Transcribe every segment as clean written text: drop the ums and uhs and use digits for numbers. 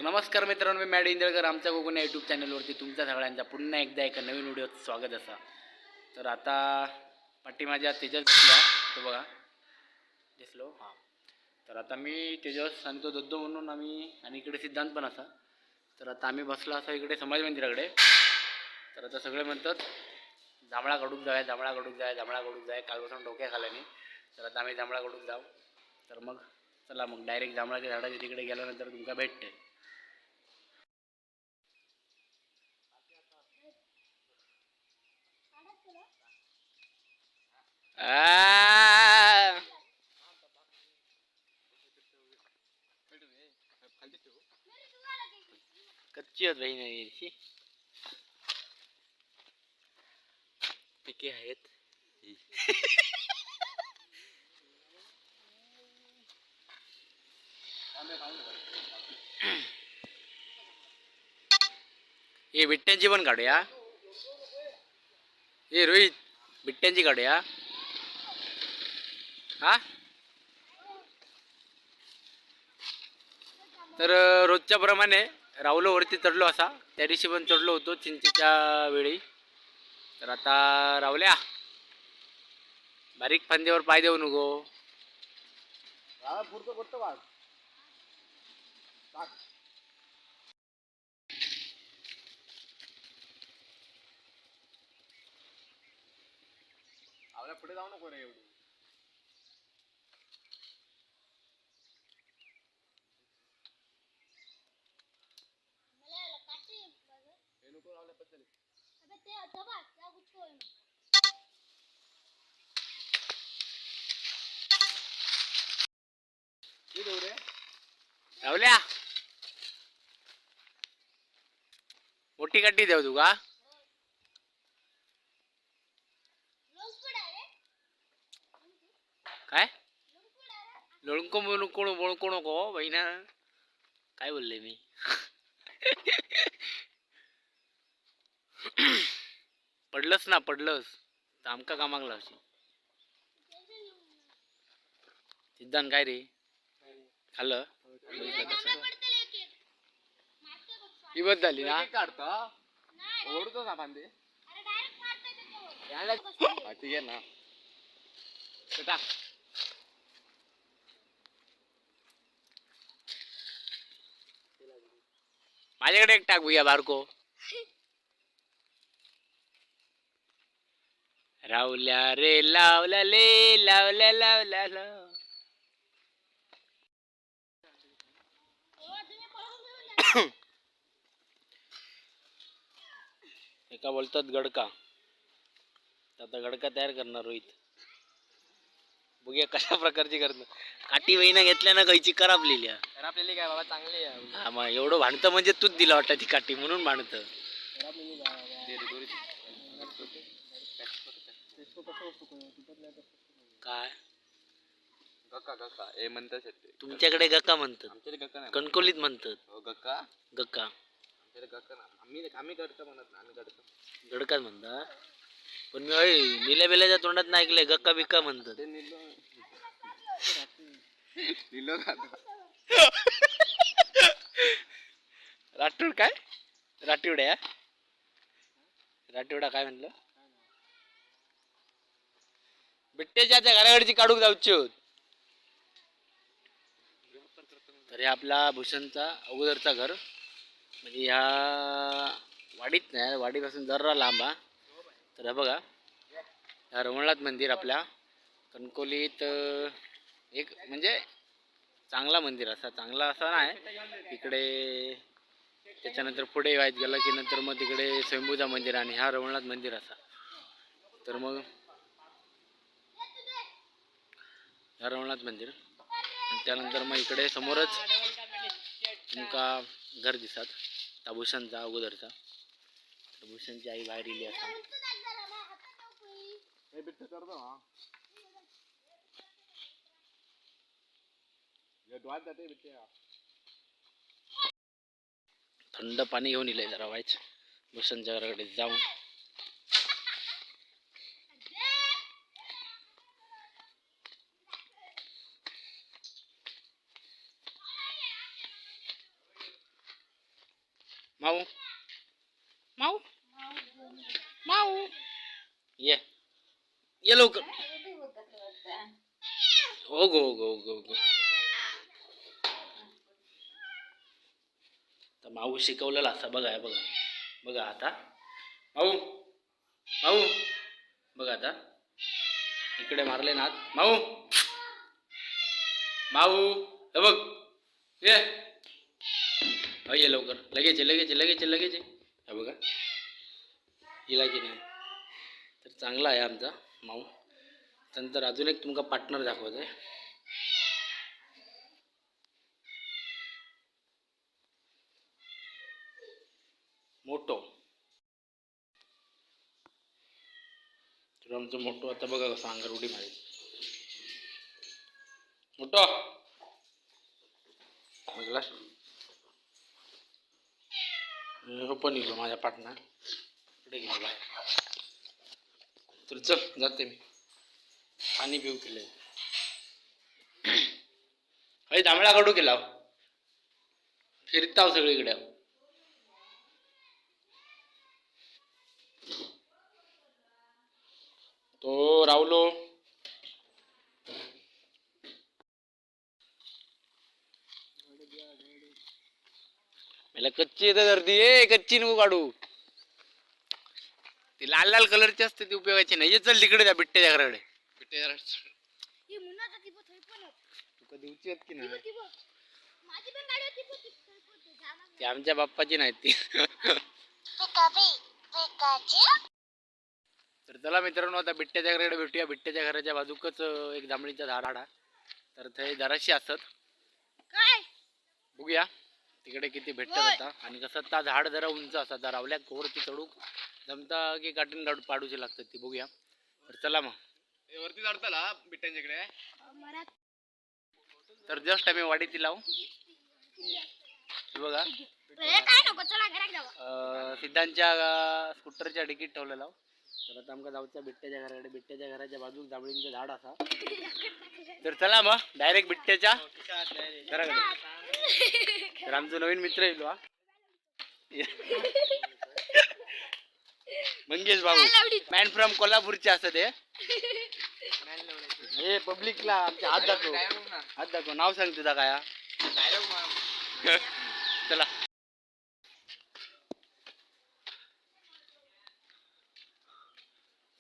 नमस्कार मित्रांनो, मी मॅडी इंदळकर. आमच्या कोकण या यूट्यूब चॅनलवरती तुमच्या सगळ्यांचा पुन्हा एकदा एका नवीन व्हिडिओत स्वागत असा. तर आता पाठी माझ्या तेजस दिसला, तो बघा दिसलो. हां, तर आता मी तेजस आणि तो दद्दो म्हणून आम्ही आणि इकडे सिद्धांत पण असा. तर आता आम्ही बसलो असा इकडे समाज मंदिराकडे. तर आता सगळे म्हणतात जांभळा काढूक जाऊया, जांभळा काढूक जाऊया, जांभळा काढूक जाऊया. कालपासून डोक्या खाल्याने. तर आता आम्ही जांभळा काढूक जाऊ. तर मग चला, मग डायरेक्ट जांभळाच्या झाडाच्या तिकडे गेल्यानंतर तुमका भेटते. आ! कच्ची होत भाई नाही याची. पिके आहेत. हे बिट्ट्यांची पण काढूया. हे रोहित, बिट्ट्यांची काढूया. हा, तर रोजच्या प्रमाणे राहुलोवरती चढलो असा. त्या दिवशी पण चढलो होतो चिंचेच्या वेळी. तर आता रावल्या, बारीक फांदीवर पाय देऊ नको. आपल्या पुढे जाऊ नको रे एवढं. हे नको रावल्या पद्धती. हे देऊ रे. रावल्या, मोठी काठी देऊ तुका. काय लोणको बोलको बोळको नको बहिणा. काय बोलले मी? पडलंच ना, पडलंच तर आमका कामाक लावशी. सिद्धांत, काय रे खाल्लं? बघितलं कसं इबत झाली ना. एक काढता ओढतो ना फांदे. हा, ठीक आहे ना, ते टाक. माझ्याकडे एक टाक भुया बारको. रावल्या रे लावल्या ले लावल्या लावल्या लाव. एका बोलतात गडका. तर आता गडका तयार करणार रोहित. बघूया कशा प्रकारची करणार. काठी वहिना घेतल्या ना कैची करापलेली. आपल्याला काय बाबा, चांगली आहे. हा, मग एवढं भांडतं म्हणजे तूच दिला वाटतं ती काठी म्हणून भांडतं. काय? गक्का गक्का ए म्हणतात शेट्टी. तुमच्याकडे गक्का म्हणतात? आमच्याकडे गक्का नाही. कणकोलीत म्हणतात. हो, गक्का. गक्का. आमच्याकडे गक्का ना. आम्ही आम्ही गडका म्हणत नाही, आम्ही गडका. गडकाच म्हणतात, पण मी अय निल्या बिल्याच्या तोंडात नाही ऐकलंय गक्का बिक्का म्हणतात. ते निलो निलो दादा. राठोड काय? राठोड्या, राठोडा काय म्हणलं? बिट्ट्याच्या त्या घराकडची काढूक जाऊची होत. तर हे आपला भूषणचा अगोदरचा घर, म्हणजे ह्या वाडीत नाही, वाडीपासून जरा लांब हा. तर हे बघा, ह्या रमणनाथ मंदिर आपल्या कणकोलीत एक म्हणजे चांगला मंदिर असा, चांगला असा नाही. इकडे त्याच्यानंतर पुढे वाईत गेलं की नंतर मग तिकडे स्वयंभूचा मंदिर आणि हा रवळनाथ मंदिर असा. तर मग ह्या रवळनाथ मंदिर आणि त्यानंतर मग इकडे समोरच तुमका घर दिसत त्या भूषणचा अगोदरचा. तर भूषणची आई बाहेर इली असा. हे बिट्टू करतो हा. हे डोळ्यात जाते बिट्ट्या. थंड पाणी घेऊन इलंय जरा वाईच भूषणच्या घराकडे जाऊन. माऊ माऊ माऊ, ये ये लवकर. ओ गो गो गो गो. तर माऊ शिकवलेला असा. बघा, हे बघा, बघा आता. माऊ माऊ, बघा आता इकडे मारले ना हात. माऊ माऊ, हे बघ, ये. हो, ये लवकर, लगेच ये, लगेच ये, लगेच ये, लगेच ये. हे बघा, हिला की नाही. तर चांगला आहे आमचा माऊ. नंतर अजून एक तुमका पार्टनर दाखवत आहे. मोटो. तर आमचं मोटो आता बघा कसं अंगावर उडी मारेल. मोटो बघला. हो पण येलो माझ्या पार्टनर इकडे गेलो बाहेर. तर चल, जाते मी. पाणी पिऊ केलं. अरे, जांभळा कडू केला. फिरताव सगळीकडे. तो रावलो. मला कच्ची येते गर्दी. ए, कच्ची नको काढू. ती लाल लाल कलरची असते, ती उपयोगाची नाही. ये, चल तिकडे त्या बिट्ट्याच्या घराकडे. ही मुन्नाचा ती पण थंय पण होत. तुका दिवची आहेत की नाही? ती बघ. माझी पण गाडी होती, पण ती थंय पण होती. जाणार ती आमच्या बाप्पाची नाही ती. तर चला मित्रांनो, आता बिट्ट्याच्या घराकडे भेटूया. बिट्ट्याच्या घराच्या बाजूकच एक जांभळीचा झाड आहे. तर ते जराशी असत. काय? बघूया तिकडे किती भेटतात आता. आणि कसं त्या झाड जरा उंच असतात, त्या रावल्या कोवरती चढूक जमता की काटून काढू पाडूची लागतात ती, बघूया. तर चला मग. वरती चढताला बिट्ट्यांच्याकडे. मरात. तर जस्ट आम्ही वाडीत लावू. हे बघा. ए, काय नको, चला घरात जावा. सिद्धांच्या स्कूटरच्या डिकीत ठेवलेला. तर आता आमका जाऊच्या बिट्ट्याच्या घराकडे. बिट्ट्याच्या घराच्या बाजूक जांभळींचं झाड असा. तर चला मग डायरेक्ट बिट्ट्याच्या घराकडे. तर आमचा नवीन मित्र येईल हा, मंगेश बाबू, मॅन फ्रॉम कोल्हापूरचे असत हे. हे पब्लिकला आमच्या हात दाखव, हात दाखव. नाव सांग तुझा काय हा? चला.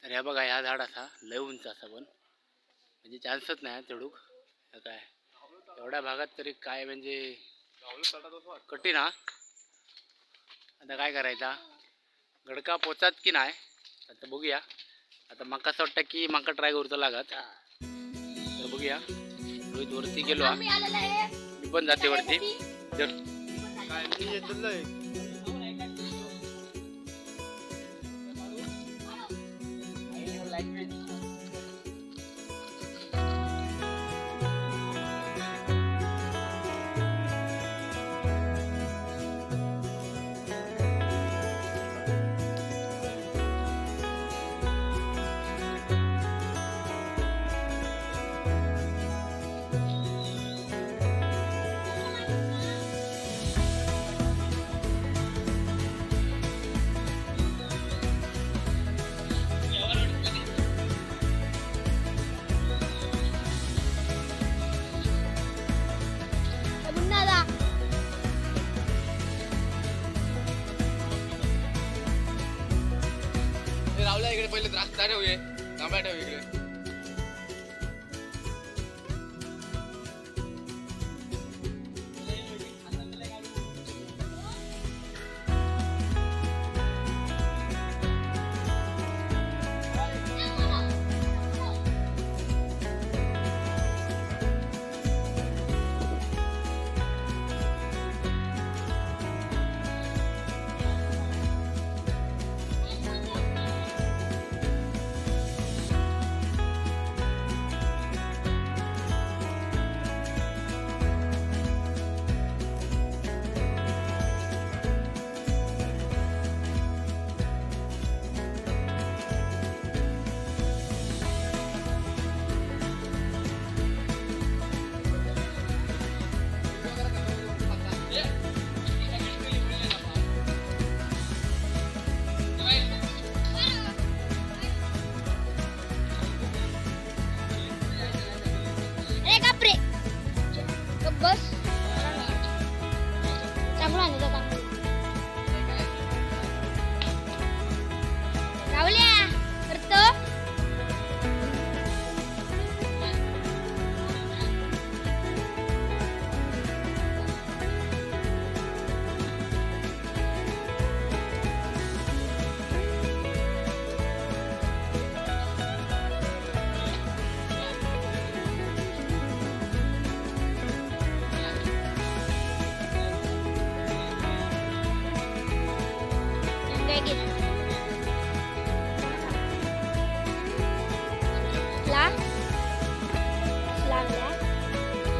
तर ह्या बघा, ह्या झाड असा लय उंच असा, पण म्हणजे चान्सच नाही चढूक. ह्या काय एवढ्या भागात तरी काय म्हणजे कठीण हा. आता काय करायचा, गडका पोचात की नाही आता बघूया. आता माका असं वाटतं की माका ट्राय करूचा लागत. तर बघूया. रोहित वरती गेलो हा. आम्ही आलेलो आहे. मी पण जाते वरती. चल. मुन्नाला. रावला इकडे पहिले द्राक्ष ठेवूये, जांभळा ठेव इकडे.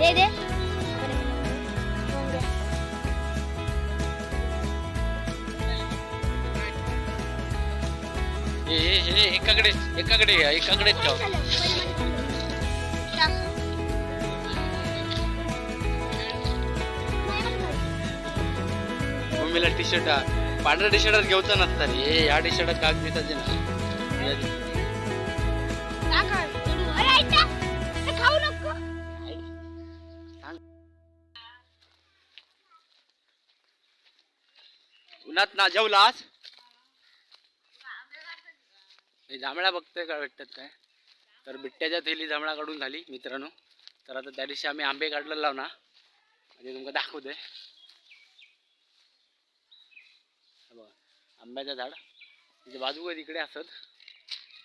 दे दे. हे हे हे एकाकडे एकाकडे एकाकडेच ठेव. मम्मीला टी शर्ट, पांढऱ्या टी शर्टात घेऊचा नसता रे. हे ह्या टी शर्टात काग दिसायचे ना. खाऊ नको. उन्हात ना जेवलास? हे जांभळा बघतोय का भेटतात काय. तर बिट्ट्याच्या थैली जांभळा काढून झाली मित्रांनो. तर आता त्या दिवशी आम्ही आंबे काढलेला लाव ना, म्हणजे तुमका दाखवतोय. हे बघा आंब्याचं झाड, तिच्या बाजू तिकडे असत,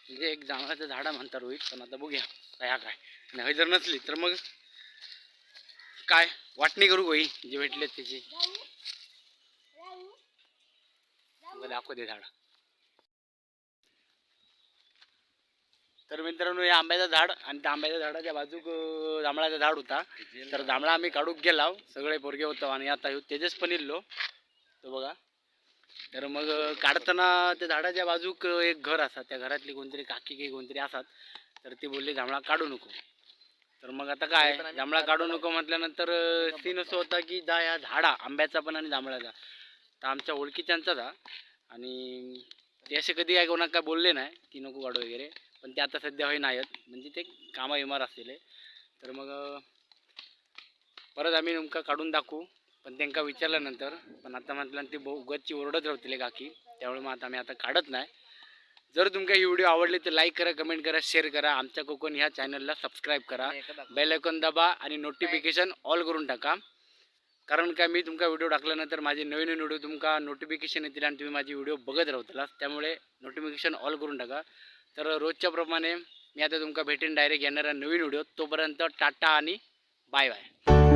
म्हणजे एक जांभळाचं झाडं म्हणतात रोहित, पण आता बघूया काय हा काय. आणि हय जर नसली तर मग काय वाटणी करू गोई जे भेटले त्याची. तुला दाखवते झाड. तर मित्रांनो, हे आंब्याचं झाड आणि त्या आंब्याच्या झाडाच्या बाजूक जांभळाचं झाड होता. तर जांभळा आम्ही काढूक गेलाव, सगळे पोरगे होतो आणि आता ह्यो तेजस पण इल्लो तो बघा. तर मग काढताना त्या झाडाच्या बाजूक एक घर असा, त्या घरातली कोणतरी काकी काही कोणतरी असतात, तर ती बोलली जांभळा काढू नको. तर मग आता काय, जांभळा काढू नको म्हटल्यानंतर सीन असं होता की जा या झाडा आंब्याचा पण आणि जांभळाचा तर आमच्या ओळखीच्यांचाच हा, आणि ते असे कधी काय कोणाक काय बोलले नाही की नको काढू वगैरे, पण ते आता सध्या होई नाहीत, म्हणजे ते कामा विमार असलेले. तर मग परत आम्ही नेमका काढून दाखवू, पण त्यांना विचारल्यानंतर. पण आता म्हटलं ती उगाचची ओरडत राहतील काकी, त्यामुळे मग आता आम्ही आता काढत नाही. जर तुमका ही व्हिडिओ आवडली तर लाईक करा, कमेंट करा, शेअर करा, आमच्या कोकण ह्या चॅनलला सबस्क्राईब करा, बेल आयकॉन दाबा आणि नोटिफिकेशन ऑल करून टाका. कारण काय मी तुमका व्हिडिओ टाकल्यानंतर माझे नवीन नवीन व्हिडिओ तुमका नोटिफिकेशन येतील आणि तुम्ही माझी व्हिडिओ बघत राहताला, त्यामुळे नोटिफिकेशन ऑल करून टाका. तर रोजच्या प्रमाणे मी आता तुमका भेटेन डायरेक्ट येणाऱ्या नवीन व्हिडिओ. तोपर्यंत टाटा आणि बाय बाय.